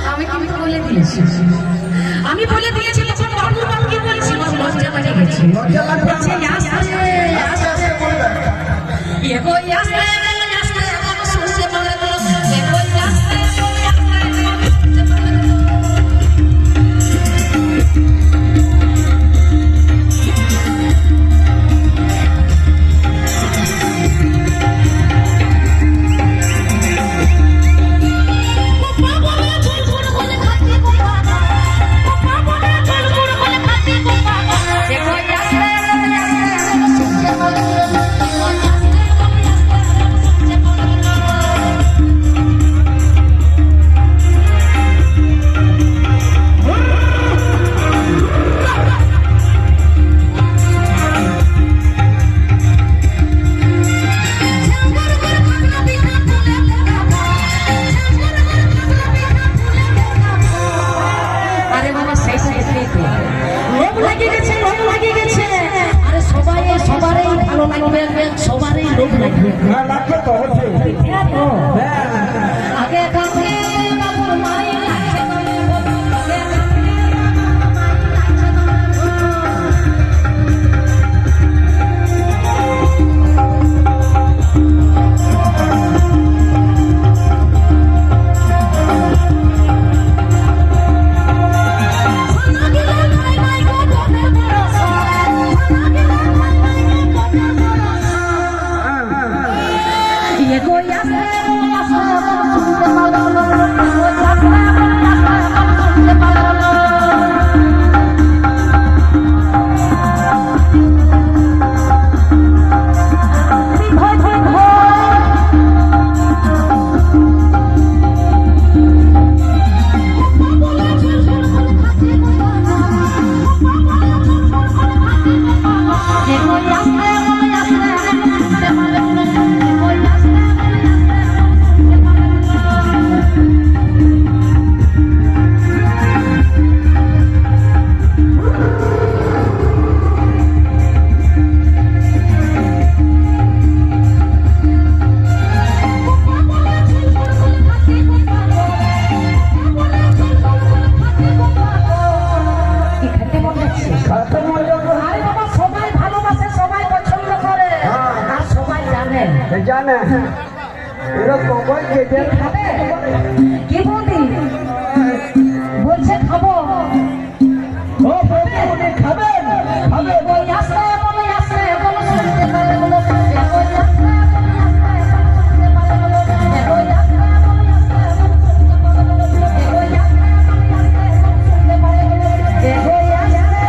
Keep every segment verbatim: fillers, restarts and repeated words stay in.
আমি কিন্তু বলে দিয়েছি। আমি বলে দিয়েছি, তখন বাবু বাবু কি বলছিল? লজ্জা লাগে গেছে। লজ্জা লাগবে। বলছে, "আস্তে, আস্তে।" এগোই আস্তে, আস্তে, আস্তে, আস্তে। আরে বাবা, সেই, সেই, সেই তো। লোভ লাগিয়ে গেছে, লোভ লাগিয়ে গেছে। আরে সবাই, সবারই ভালো লাগবে, সবারই লোভ লাগবে। হ্যাঁ, লাগবে তো, অবশ্যই। ঠিক আছে তো? হ্যাঁ। আগে কাছে বাবুর মাই লাগছে তো। আরে বাবা, সবাই ভালোবাসে, সবাই পছন্দ করে, হ্যাঁ। আর সবাই জানে। জানে। এরা সবাই যেতে খাবে? কি বৌদি? বলছে খাবো। ও বৌদি, উনি খাবেন? খাবেন। ওই আস্তে বলো, আস্তে বলো, শুনতে পারে বলো, খাবে। ওই আস্তে বলো, আস্তে বলো, শুনতে পারে বলো, খাবে। ওই আস্তে বলো, আস্তে বলো, শুনতে পারে বলো, খাবে। ওই আস্তে বলো, আস্তে বলো, শুনতে পারে বলো, খাবে। ওই আস্তে।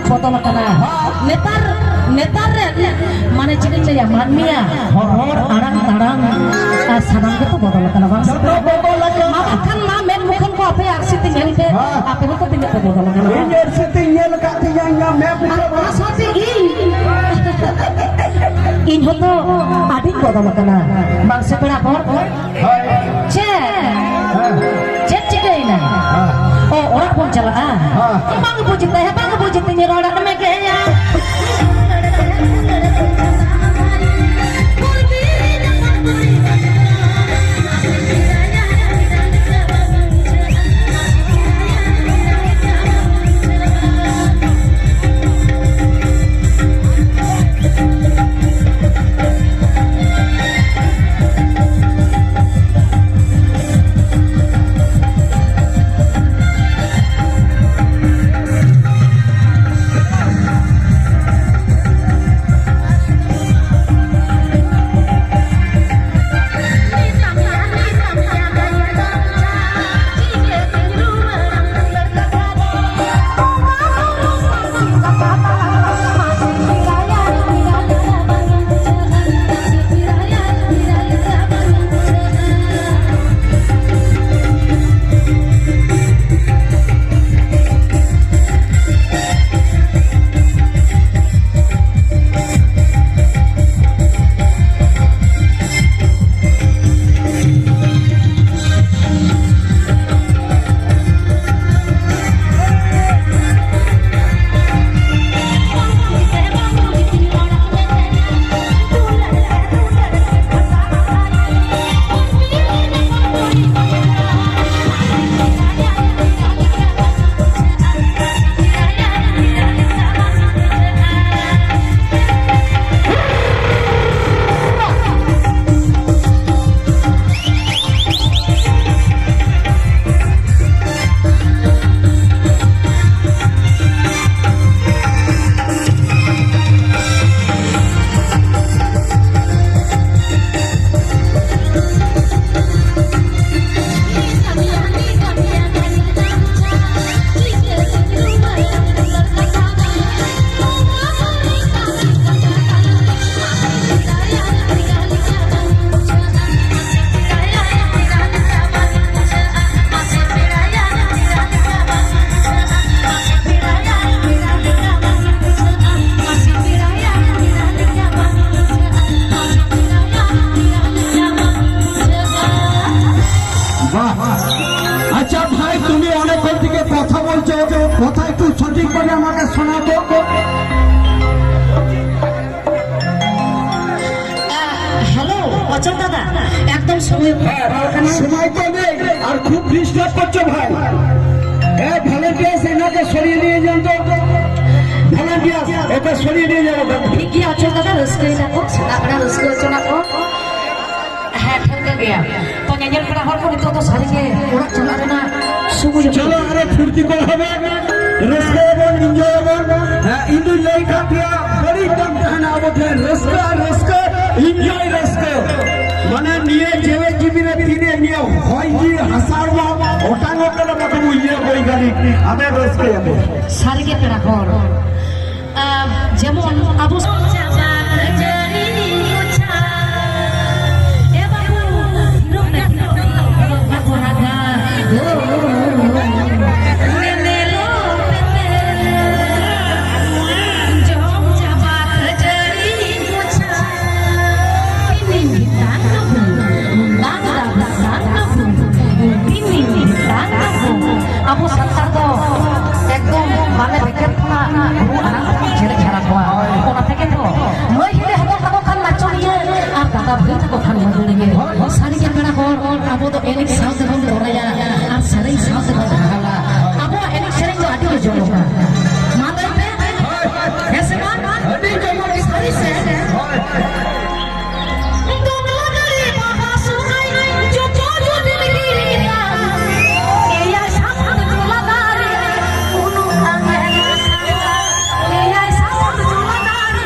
ᱵᱚᱫᱚᱞ ᱟᱠᱟᱱᱟ᱾ ᱱᱮᱛᱟᱨ, ᱱᱮᱛᱟᱨ ᱨᱮᱱ, ᱢᱟᱱᱮ, ᱪᱮᱫ ᱤᱧ ᱞᱟᱹᱭᱟ, ᱢᱟᱹᱱᱢᱤᱭᱟᱜ ᱨᱚᱲ, ᱟᱲᱟᱝ, ᱛᱟᱲᱟᱢ, ᱟᱨ ᱥᱟᱱᱟᱢ ᱜᱮᱛᱚ ᱵᱚᱫᱚᱞ ᱟᱠᱟᱱᱟ, ᱵᱟᱝ ᱥᱮ? ᱡᱚᱛᱚ ᱵᱚᱫᱚᱞ ᱟᱠᱟᱱᱟ᱾ ᱢᱟ ᱵᱟᱠᱷᱟᱱ ᱢᱟ, ᱢᱮᱫ ᱢᱩᱠᱷᱟᱹᱱ ᱠᱚ ᱟᱯᱮ ᱟᱨᱥᱤ ᱛᱮ ᱧᱮᱞ ᱯᱮ, ᱦᱮᱸ᱾ ᱟᱯᱮ ᱦᱚᱸᱛᱚ ᱛᱤᱱᱟᱹᱜ ᱯᱮ ᱵᱚᱫᱚᱞ ᱟᱠᱟᱱᱟ, ᱤᱧ ᱵᱟᱝ? ᱟᱨᱥᱤ ᱛᱮᱧ ᱧᱮᱞ ᱟᱠᱟᱫ ᱛᱤᱧᱟ, ᱤᱧᱟᱹᱜ ᱢᱮᱫ ᱟᱨ ᱢᱩᱠᱷᱟᱹᱱ᱾ ᱚᱱᱟ ᱥᱟᱶᱛᱮ ᱤᱧ, ᱤᱧ ᱦᱚᱸᱛᱚ ᱟᱹᱰᱤᱧ ᱵᱚᱫᱚᱞ ᱟᱠᱟᱱᱟ, ᱵᱟᱝ ᱥᱮ, ᱯᱮᱲᱟ ᱦᱚᱲ? ᱦᱳᱭ᱾ ᱪᱮᱫ? ᱦᱮᱸ᱾ ᱪᱮᱫ ᱪᱤᱠᱟᱹᱭᱮᱱᱟ? ᱦᱮᱸ᱾ ᱚ, ᱚᱲᱟᱜ ᱵᱚᱱ ᱪᱟᱞᱟᱜᱼᱟ? ᱦᱮᱸ᱾ ᱵᱟᱝ ᱵᱩᱡᱽ ᱛᱟᱭᱟ, ᱵᱟᱝ ᱵᱩᱡᱽ ᱛᱤᱧ ᱨᱚᱲ ᱢᱮ ᱜᱮᱭᱟ᱾ আচ্ছা ভাই, তুমি অনেকক্ষণ থেকে কথা বলছো, কথা একটু সঠিকভাবে আমাকে শোনাও তো। হ্যালো, অচল দাদা, একদম সময়। সময় তো নেই, আর খুব ডিস্টার্ব করছো ভাই। হ্যাঁ, ভলেন্টিয়ার্স এনাকে সরিয়ে নিয়ে যান তো। ভলেন্টিয়ার্স, ওকে সরিয়ে নিয়ে যাবো। ᱴᱷᱤᱠ ᱜᱮᱭᱟ, ᱚᱪᱚᱞ ᱫᱟᱫᱟ, ᱨᱟᱹᱥᱠᱟᱹᱭ ᱫᱟᱠᱚ, ᱥᱮᱛᱟᱜ ᱵᱮᱲᱟ ᱨᱟᱹᱥᱠᱟᱹ ᱦᱚᱪᱚ ᱱᱟᱠᱚ᱾ ᱦᱮᱸ, ᱴᱷᱟᱹᱣᱠᱟᱹ ᱜᱮᱭᱟ᱾ ᱛᱚ, ᱧᱮᱧᱮᱞ ᱯᱮᱲᱟ ᱦᱚᱲ ᱠᱚ, ᱱᱤᱛᱚᱜ ᱫᱚ ᱥᱟᱹᱨᱤᱜᱮ ᱚᱲᱟᱜ ᱪᱟᱞᱟᱜ ᱨᱮᱱᱟᱜ ᱥᱚᱢᱚᱭ᱾ ᱪᱚᱞᱚ, ᱟᱨᱚ ᱯᱷᱩᱨᱛᱤ ᱠᱚ ᱦᱟᱵᱮ, ᱨᱟᱹᱥᱠᱟᱹᱭᱟᱵᱚᱱ, ᱮᱱᱡᱚᱭᱟᱵᱚᱱ᱾ ᱦᱮᱸ, ᱤᱧ ᱫᱩᱧ ᱞᱟᱹᱭ ᱠᱟᱜ ᱯᱮᱭᱟ, ᱵᱟᱹᱲᱤᱡ ᱵᱟᱝ ᱛᱟᱦᱮᱱᱟ ᱟᱵᱚ ᱴᱷᱮᱱ᱾ ᱨᱟᱹᱥᱠᱟᱹ ᱟᱨ ᱨᱟᱹᱥᱠᱟᱹ, ᱮᱱᱡᱚᱭ ᱨᱟᱹᱥᱠᱟᱹ᱾ ᱢᱟᱱᱮ, ᱱᱤᱭᱟᱹ ᱡᱮᱣᱮᱫ ᱡᱤᱣᱤ ᱨᱮ ᱛᱤᱱᱟᱹᱜ ᱱᱤᱭᱟᱹ ᱦᱚᱭ ᱡᱤᱣᱤ ᱦᱟᱥᱟ ᱦᱚᱲᱢᱚ ᱚᱴᱟᱝᱚᱜ ᱠᱟᱱᱟ, ᱵᱟᱠᱚ ᱩᱭᱦᱟᱹᱨ ᱵᱳᱭᱜᱟᱱᱤᱠ, ᱟᱵᱮᱱ ᱨᱟᱹᱥᱠᱟᱹᱭᱟᱵᱚᱱ᱾ ᱥᱟᱹᱨᱤᱜᱮ ᱯᱮᱲᱟ ᱦᱚᱲ, ᱟᱨ ᱡᱮᱢᱚᱱ ᱟᱵᱚ ᱮ ᱵᱟᱹᱵᱩ, ᱵᱟᱠᱚ ᱨᱟᱜᱟ᱾ ᱢᱮᱱᱮᱞᱚ ᱯᱮᱛᱮᱞ, ᱡᱚᱢ ᱪᱟᱵᱟ ᱠᱷᱟᱹᱡᱟᱹᱲᱤ ᱢᱚᱪᱟ᱾ ᱛᱤᱱᱤᱧ ᱜᱷᱤᱛᱟᱝ ᱠᱟᱹᱵᱩ, ᱵᱟᱝ ᱫᱟᱵ ᱥᱟᱝ ᱠᱟᱹᱵᱩ, ᱛᱤᱱᱤᱧ ᱜᱷᱤᱛᱟᱝ ᱠᱟᱹᱵᱩ᱾ ᱟᱵᱚ ᱥᱟᱱᱛᱟᱲ ᱫᱚ ᱮᱠᱫᱚᱢ ᱢᱟᱱᱮ ᱵᱮᱠᱮᱨ ᱠᱷᱚᱱᱟᱜ ᱨᱩ ᱟᱲᱟᱝ ᱛᱮᱵᱚᱱ ᱪᱮᱨᱮᱡ ᱦᱟᱨᱟ ᱠᱚᱣᱟ᱾ ᱚᱱᱟ ᱛᱮᱜᱮ ᱛᱚ ᱢᱟᱹᱭ ᱦᱤᱞᱤ ᱦᱚᱯᱚᱱ ᱛᱟᱠᱚ ᱠᱷᱟᱱ ᱱᱟᱪᱚᱱᱤᱭᱟᱹ ᱟᱨ ᱫᱟᱫᱟ ᱵᱷᱟᱹᱭ ᱛᱟᱠᱚ ᱠᱷᱟᱱ ᱢᱟᱹᱫᱟᱹᱲᱤᱭᱟᱹ᱾ ᱥᱟᱹᱨᱤ ᱜᱮ ᱯᱮᱲᱟ ᱦᱚᱲ, ᱟᱵᱚ ᱫᱚ ᱮᱱᱮᱡ ᱥᱟᱶ ᱛᱮᱵᱚᱱ ᱛᱚᱨᱟᱭᱟ ᱟᱨ ᱥᱮᱨᱮᱧ ᱥᱟᱶ ᱛᱮᱵᱚᱱ ᱨᱟᱦᱟᱞᱟ᱾ ᱟᱵᱚᱣᱟᱜ ᱮᱱᱮᱡ ᱥᱮᱨᱮᱧ ᱫᱚ ᱟᱹᱰᱤ ᱜᱮ ᱡᱚᱢᱚᱠᱟ᱾ ᱢᱟ ᱞᱟᱹᱭ ᱯᱮ᱾ ᱦᱮᱸ ᱥᱮ ᱵᱟᱝ? ᱟᱹᱰᱤ ᱡᱚᱢᱚᱠ ᱜᱮ ᱥᱟᱹᱨᱤ ᱥᱮ? ᱫᱚᱝ ᱞᱟᱜᱽᱲᱮ ᱵᱟᱦᱟ ᱥᱚᱦᱨᱟᱭ ᱡᱚᱛᱚ ᱡᱩᱫᱤᱢ ᱦᱤᱲᱤᱧᱟ, ᱮᱭᱟᱭ ᱥᱟᱶᱛᱮ ᱫᱚᱝ ᱞᱟᱜᱽᱲᱮ ᱩᱱᱩᱢ ᱟᱸᱜᱮᱱ ᱥᱟᱸᱜᱟ, ᱮᱭᱟᱭ ᱥᱟᱶᱛᱮ ᱫᱚᱝ ᱞᱟᱜᱽᱲᱮ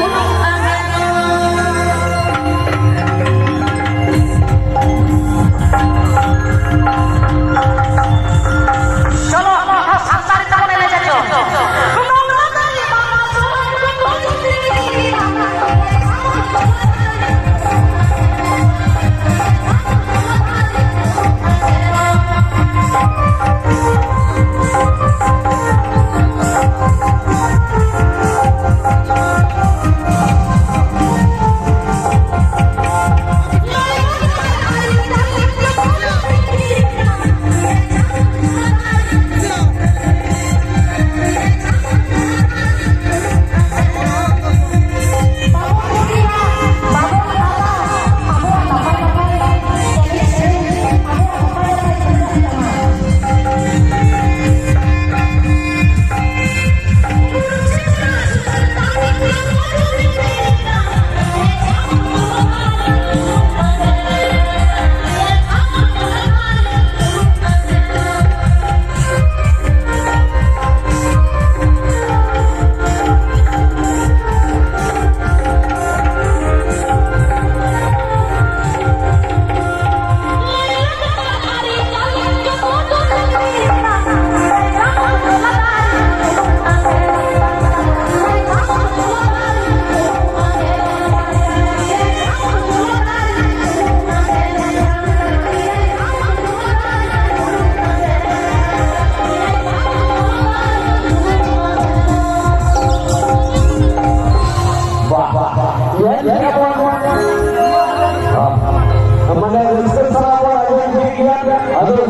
ᱩᱱᱩᱢ ᱟᱸᱜᱮᱱ᱾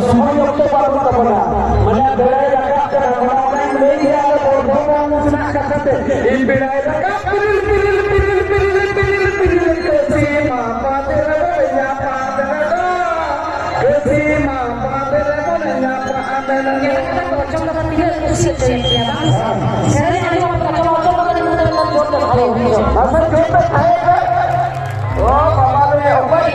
ᱥᱚᱢᱚᱭ ᱚᱠᱛᱚ ᱵᱟᱹᱱᱩᱜ ᱛᱟᱵᱚᱱᱟ᱾ ᱢᱟᱱᱮ ᱵᱮᱲᱟᱭ ᱨᱟᱠᱟᱵ ᱠᱟᱱᱟ, ᱚᱱᱟ ᱚᱱᱟᱧ ᱞᱟᱹᱭ ᱜᱮᱭᱟ, ᱟᱫᱚ ᱵᱚᱨᱫᱷᱚᱢᱟᱱ ᱥᱮᱱᱟᱜ ᱠᱟᱛᱷᱟ ᱛᱮ᱾ ᱤᱧ ᱵᱮᱲᱟᱭ ᱨᱟᱠᱟᱵ ᱯᱤᱨᱤᱞ, ᱯᱤᱨᱤᱞ, ᱯᱤᱨᱤᱞ, ᱯᱤᱨᱤᱞ, ᱯᱤᱨᱤᱞ, ᱠᱟᱹᱥᱤ ᱢᱟ ᱵᱟᱸᱫᱽ ᱨᱮᱵᱚᱱ ᱧᱟᱯᱟᱢ ᱞᱮᱱᱟ᱾ ᱠᱟᱹᱥᱤ ᱢᱟ ᱵᱟᱸᱫᱽ ᱨᱮᱵᱚᱱ ᱧᱟᱯᱟᱢ ᱞᱮᱱᱟ᱾ ᱧᱮᱞ ᱠᱟᱛᱮ ᱚᱪᱚᱜ ᱠᱟᱛᱮ ᱛᱤᱱᱟᱹᱜ ᱠᱩᱥᱤ ᱦᱚᱪᱚᱭᱮᱫ ᱯᱮᱭᱟ, ᱵᱟᱝ ᱥᱮ? ᱥᱮᱨᱮᱧ ᱟᱸᱡᱚᱢ ᱠᱟᱛᱮ ᱚᱪᱚᱜ ᱠᱟᱛᱮ ᱱᱤᱛᱚᱜ ᱫᱚ ᱡᱳᱨ ᱛᱮ ᱵᱷᱟᱜᱮ ᱵᱩᱡᱷᱟᱹᱜᱼᱟ᱾ ᱢᱟᱥᱮ ᱡᱳᱨ ᱛᱮ ᱛᱟᱦᱮᱸ ᱯᱮ᱾ ᱚ ᱵᱟᱵᱟ ᱨᱮ, ᱚᱠᱚᱭ